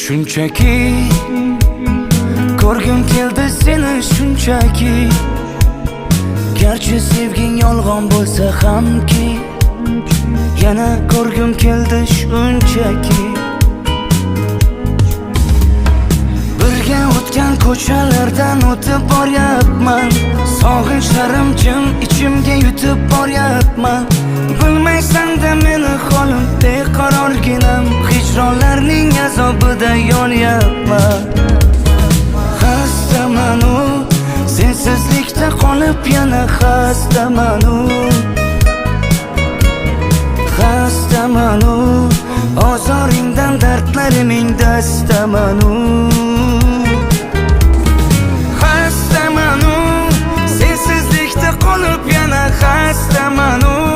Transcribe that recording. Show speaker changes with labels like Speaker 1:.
Speaker 1: Shunchaki ko'rgim keldi seni, shunchaki. Garchi sevging yolg'on bo'lsa hamki, yana ko'rgim keldi shunchaki. Birga o'tgan ko'chalardan o'tib boryapman, sog'inchlarim jim ichimga yutib boryapman. Bilmaysan-da meni holim, beqarorginam, hijronlarning azobida yonyapman. Xastaman-u, sensizlikda qolib yana xastaman-u. Xastaman-u, ozoringdan dardlariming dastaman-u. Xastaman-u, sensizlikda qolib yana xastaman-u.